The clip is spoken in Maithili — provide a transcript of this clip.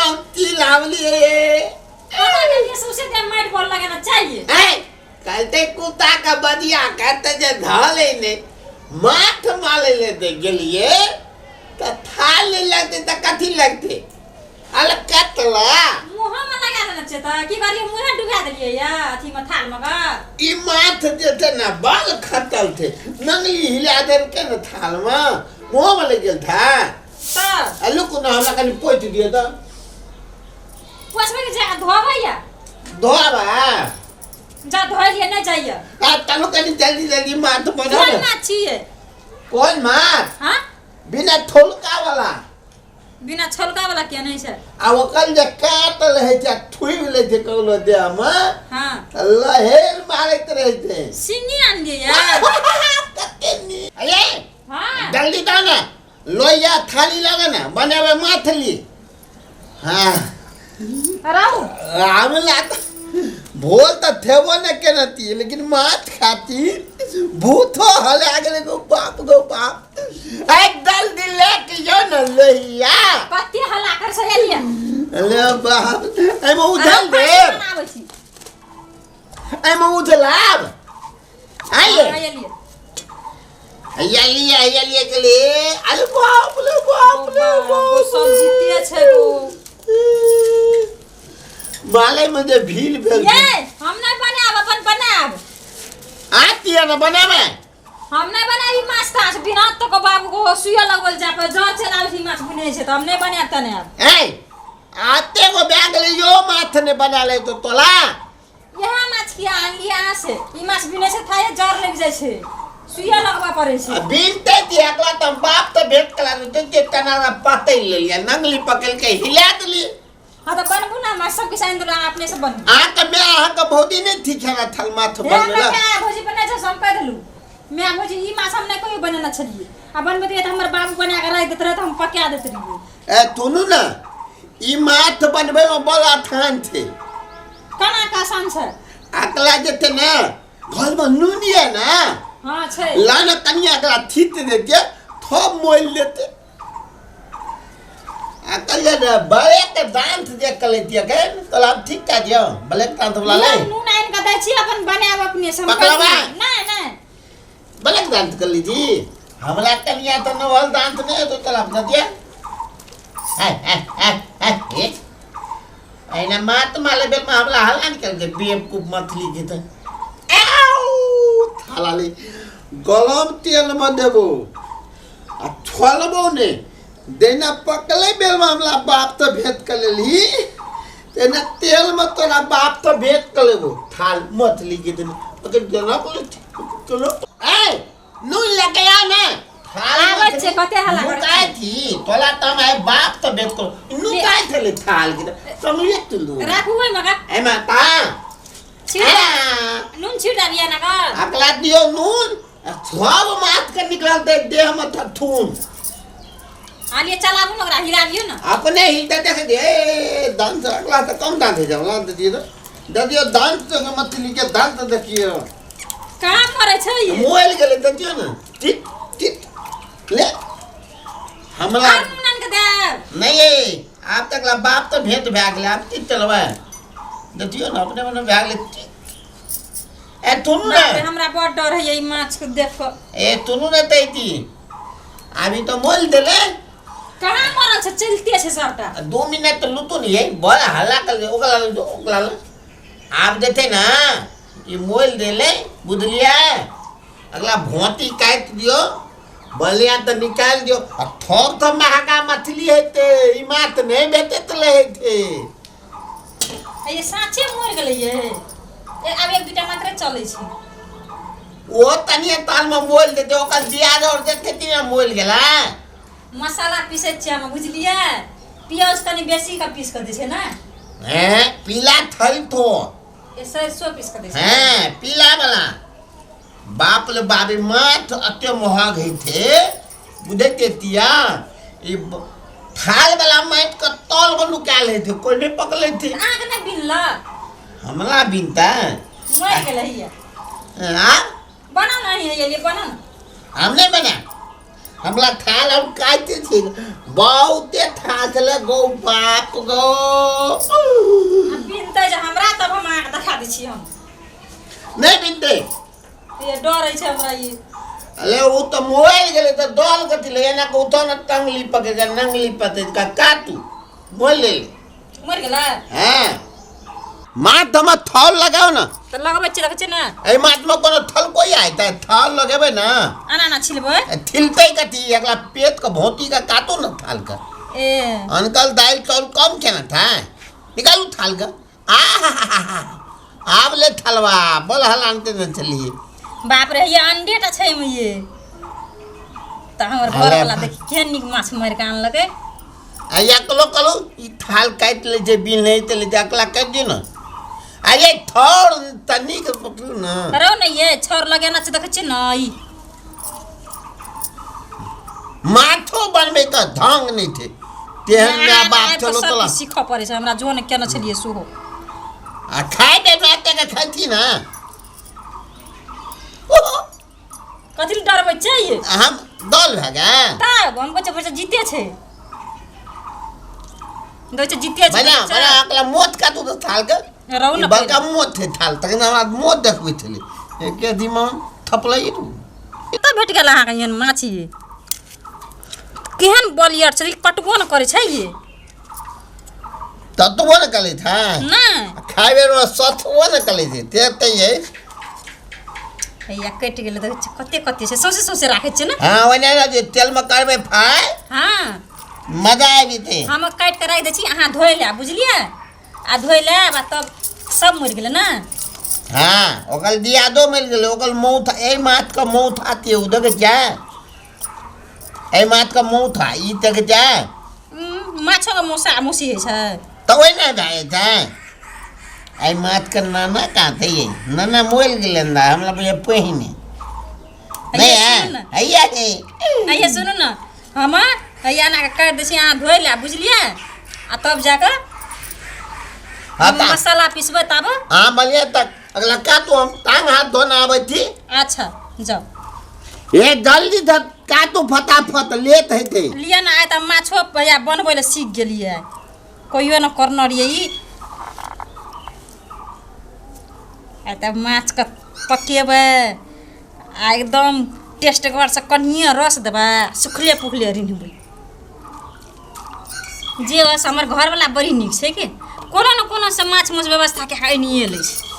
हम तिल आवलिए। कतऽ गेलियै? सौंसे देह माटि बोल लगेना चाहिए। ऐ कहते कुत्ता का बदिया कहते जे धऽ ले माथ मारे ले दे गेलिए तऽ थाल नहि लगते तऽ कथी लगते अल कतला। मुँह में लगा देने छै तऽ की करियै, मुँहे डुबा देलियै या अथी में थाल में कऽ। ई माथ जे छै ने बाल खतल छै, नंगली हिला देलकै ने थाल में, मुँह में लागि गेल था। तऽ आ लुकू ने, हमरा कनि पोछि दिअ तऽ। पोछबै के जा धोबै या? धोबा। जा धोइ लिए नहि जाइए। आ चलू कनि जल्दी जल्दी माथ बनाउ कोन ने। माछ छियै? कोन माछ? हाँ। बिना ठोलका वाला। बिना छोलका वाला किया नहि छै? आ ओकर जे काट रहै छै आ ठुबि लै छै ककरो देहमे हाँ तऽ लहेर मारैत रहै छै। सिंगी आनलियै या? कते नीक। अये हाँ जल्दी दऽ ने लोहिया थाली लगे ने बनेबै माथली। हाँ रहू। हमरा तऽ भोल तऽ थेबो ने केने थी, लेकिन माछ खाती भूतो हला गेलै। गो बाप गो बाप, ए जल्दी लेके जो ने लोहिया। कते हल्ला कर से एलियै? ले बाप, एहिमे उधल फाँसी देब। बनाबै छी। एहिमे उधलाब आइए। हाँ, एलियै। हैया लिया गेले। अरे बाप रे बाप रे बाप, सब जीते छै गो। माले में जे भीड़ भेल ये हम नहीं बनाब, अपन बनाब। आती है ना बनावे? हम नहीं बनाबी माछ ताछ बिना तो को बाबू को सुइया लगवल जा पर जर चल आबै छी माछ बुनै छै तऽ हम नहीं बनाब तने आब। ए आते को बैग ले यो माथ ने बना ले तो तोला। इएह माछ किया आनलियै अहाँ से? ई माछ बिनै छै थाहे जर लागि जाइ छै, सुइया लगबऽ पड़ै छै। आ बिनते दिया एकला तऽ बाप तऽ भेट कला दे के तना पतै लेलियै, नंगली पकड़ के हिला देलियै। हाँ तऽ बनबू ने माछ सब किछु आनि देलहुँ, अहाँ अपने से बनबू। आ तऽ मैं अहाँके भौजी नहि ठीक है ना थल माथ हे बनबै हमरा ला। माय भौजी बना छै से हम कहि देलहुँ। माय भौजी ई माछ हम नहि कहियो बनेने छलियै, आ बनबैत रहियै तऽ हमर बाबू बना कऽ राखि दैत रहै तऽ हम पका दैत रहियै। ए सुनू ने, ई माथ बनबै में बड़ आसान छै। केना के आसान छै? अकला जेतै ने घर में नून ये ने? हाँ छै। ला ने कनिया एकरा थीत देते, थोप मोलि देते। आ कहलियै ने बड़े के दांत जे कलैतियै के तोला हम ठीक कए दियौ, बड़े के दांत वाला ले। नून आनि कऽ दै छी, अपन बनायब अपने से। हम पकड़बा? नहि नहि। बड़े के दांत कर लीजी, हमरा कनिया तऽ नवल दांत नहि हेतौ तोला हम दऽ दिया। हाय हाय हाय हाय, हे एहिना मात माले बेलमे हमरा हल्ला निकलि गेल बेवकूफ मछली के तऽ। आउ थाला ले गरम तेलमे देबो आ छोलबो ने देना पकले बेलमे हमरा बाप तऽ भेंट कऽ लेलही, तेना तेलमे तोरा बाप तऽ भेंट कऽ लेबो। थाल मछली के देने पकड़ के रख ले चलो। ए नून लेके आ ने थाल। आबै छै, कते हल्ला करै नुकाय थी तोला त हम आइ बाप तऽ भेंट करो नुकाय थले थाल के संगले तुलू राखू ओहिमे का। एमे ता छीट दे- नून छीट देबियै ने का। अकला दियो नून आ सब माथ के निकलल ते देह में थथून। आलिए चलाबू ने, ओकरा हिलाबियौ ने। अपने ही ते देख दे ए, दांत अगला से कम दांत है जब दे दियो दे दियो दांत तो मछली के दांत देखियो। कहाँ मरै छै ई? मोबाइल गेलै दे दियो ने टिट टिट ले हमरा। आर नून आनि कऽ देब? नहीं ये आब तक ला बाप तो भेंट भए गेलै, आब की चलबै दे दियो ने अपने मने भए गेलै टिट। ए तुनु ने। बाप रे, हमरा बड़ डर होइए ई माछ के देख कऽ। ए तुनु ने तैती अभी तो मोल देले। कहाँ मरल छै, चलते छै सबटा। 2 मिनट तो लुतु नहीं है, बड़ हल्ला कर दे ओकरा ले, ओकरा ले। आब देते ना ई मोल देले बुझलियै, अगला भोती काटि दियो बलिया तो निकालि दियो आ थोड़ तो महंगा मछली हेतै, ई माछ नहीं भेटैत रहै छै। आ ये साँचे मरि गेलै ये। ए, आब एक दूटा मात्रे चलै छै। ओ तनिए ताल में मोल देते ओकर दियाद और देते तिना मोल गेला। मसाला पीसै छियै हम बुझलियै, प्याज कनि बेसी के पीस कऽ दै छै ने। हैं पीला थल थो। ए सरसो पीस कऽ दै छै। हैं पीला वाला बाप ले बाबी माथ अते महग है थे बुझे तिया। ई थाल वाला माटि के तल में नुकायल है थे, कोई नहीं पकड़े थे। अहाँके नहि बिनलक? हमला बिनता मरि गेलै हिया। हाँ बनाउ ने, हिया लिए बनाउ ने। हम नहीं बना, हमरा थाल हम काटि छी बहुते थाल छलै गौ बाप गौ। आ बिनतै जे हमरा तब हम अहाँके देखा दै छी हम। नहि बिनतै। ये डर छै हमरा ई। अरे ओ तऽ मोबाइल गेलै तऽ दल कथी ले एना के उठो ने टंगली पकड़ के नंगली पकड़ के काटू मोबाइल ले ले। मरि गेलै? हाँ माथ में थल लगाओ ना। तऽ लगबै छियै, देखै छियै ने। एहि माथ में कोनो थल कोई आय तऽ थल लगेबै ना। एना एना छिलबै। थिलतै कथी एकरा पेट के भोती के काटो ना थाल के। ए अंकल दालि चाउर कम केना था निकालू थाल के। आ आब ले थलवा बोल हलानते न चलिए। बाप रे ये अंडे टा छै एहिमे ये। तऽ हमर अरे घरवला बा। देखी केहन नीक माछ मारि कऽ आनलकै। आ एकलो कलू ई थाल काटि लै छै बिन नहि तऽ लै छै अकला काटि दियौ ने। आ ये थोड़ तनिक पकड़ू ने। रौ ने ये छौर लगेना छै देखै छियै ने ई। माथो बनबै के ढंग नहि छै तेहन माय बाप चलो सब तोला। किछु सीखऽ पड़ै छै हमरा जो ने केने छलियै सेहो। आ खाय दे ना के खाइथी ना। ओहो, कथी लए डरबै छियै ये? हम दल भए गेल। तब हम कहै छियै जीते छै देखै छियै जीते छै। बना देखै छियै? बना अकला मोत काटू तऽ थाल के। रहू ई ने बड़का मोत छै थाल तखन हमरा मोत देखबै छलै एके दिमा थपलै रू। कतऽ भेट गेल अहाँके एहन माछ ये? केहन बलियर छै ई, कटबो ने करै छै ये। ततबो ने कलै छै। नहि खाय बेर सतबो ने कलै छै ते तऽ ये। हैया कटि गेलै देखै छियै कते कते छै सौंसे सौंसे राखै छियै ने। हँ ओहिना ने जे तेलमे करबै फ्राइ। हँ मजा आबि जेतै। हम काटि कऽ राखि दै छी अहाँ धोइ लेब बुझलियै? आ धोइ लेब आ तब सब मरि गेलै ने। हँ ओकर दियादो मरि गेलै ओकर मौत एहि माथके मौत आती ओ देखै छियै एहि माथके मौत आ ई देखै छियै। माछोके मौसा मौसी होइ छै। तऽ ओहिना भए जाइ छै। एहि माथके नाना कहाँ छै ये? नाना मरि गेलै ने हमरा बुझाइ पहिने नहि। हैया सुनू ने। हैया छै। हैया सुनू ने हम हैया एना कऽ काटि दै छी अहाँ धोइ लेब बुझलियै? आ तब जाकऽ हाँ तऽ मसाला पिसबै तब। हाँ बोलिए तक अगला काटू हम टांग हाथ धोना आबै छी। अच्छा जाउ। ए जल्दी धर काटू फटाफट लेट हेतै। लिअ ने आइ तऽ माछो भैया बनबै लए सीख गेलियै कहियो ने करने रहियै ई। आइ तऽ माछके पकेबै आ एकदम टेस्टगरसँ कनिए रस देबै सुखले पुखले रिन्हबै। जे बस हमर घरवला बड़ी नीक छै कि कोनो ने कोनो से माछ माउस व्यवस्था के आनिए लै छै।